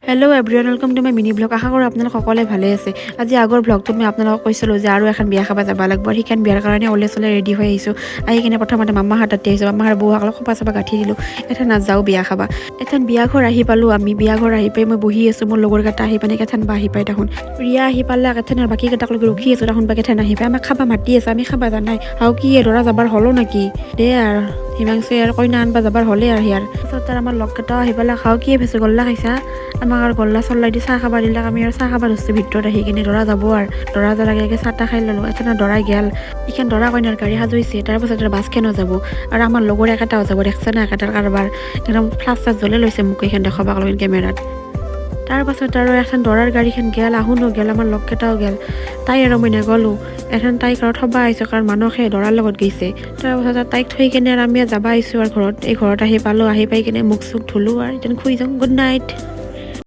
Hello everyone, welcome to my mini vlog. আশা কৰোঁ আপোনালোক সকলোৱে ভালে আছে। আজি আগৰ ভ্লগটোত মই আপোনালোকক কৈছিলোঁ যে আৰু এখন বিয়া খাব যাব লাগিব আৰু সেইখন বিয়াৰ কাৰণে ওলাই চলাই ৰেডি হৈ আহিছোঁ। আহি কিনে প্ৰথমতে মামাহঁত তাতে আহিছোঁ। মামাৰ বৌসকলক খোপা চোপা গাঁঠি দিলোঁ। এথেন নাযাওঁ বিয়া খাবা। এথেন বিয়া ঘৰ আহি পালোঁ আমি। বিয়া ঘৰ আহি পাই মই বহি আছোঁ। মোৰ লগৰ কেইটা আহি পানে, কেথেন বা আহি পাই। তাহোন ৰিয়া আহি পালাক। এথেন আৰু বাকী কেইটাক লগে ৰখি আছোঁ। তাহোন বা কেথেন আহি পাই। আমাক খাবা মাতি আছে, আমি খাবা জানাই আৰু কি দৰা যাবাৰ হ'লো নেকি দে আৰু হিমাংশুৱে আৰু কইনা আনবা যাবাৰ হ'লে আৰু সিয়াৰ পাছত তাৰ আমাৰ লগকেইটাও আহি পেলাই খাওঁ কি ভাবিছোঁ, গল্লা খাইছা। আমাক আৰু গল্লা চল্লাই দি চাহ খাবা দিলাক। আমি আৰু চাহ খাবা ধৰছোঁ ভিতৰত আহি কিনে। দৰা যাব আৰু দৰা যোৱাৰ আগে আগে চাহ তাহ খাই ল'লোঁ। এথেন দৰা গেল। এইখন দৰা কইনাৰ গাড়ী সাজুইছে। তাৰপাছত আৰু বাছখনো যাব আৰু আমাৰ লগৰ একেটাও যাব। দেখছে না, একেটাৰ কাৰবাৰ একদম ফ্লাছ চাছ জ্বলে লৈছে মোক এইখন দেখুৱাব লগিন কেমেৰাত। তাৰপাছত আৰু এখন দৰাৰ গাড়ীখন গেল, আহোনো গেল, আমাৰ লগকেইটাও গেল। তাই আৰু মই নগ'লোঁ। এখন তাইক আৰু থ'ব আহিছোঁ, কাৰণ মানসে দৰাৰ লগত গৈছে। তাৰপাছত আৰু তাইক থৈ কিনে আৰু আমি যাবা আহিছোঁ আৰু ঘৰত। এই ঘৰত আহি পালোঁ। আহি পাই কিনে মুখ চুখ ধুলোঁ আৰু এতিয়া শুই যাওঁ। Good night.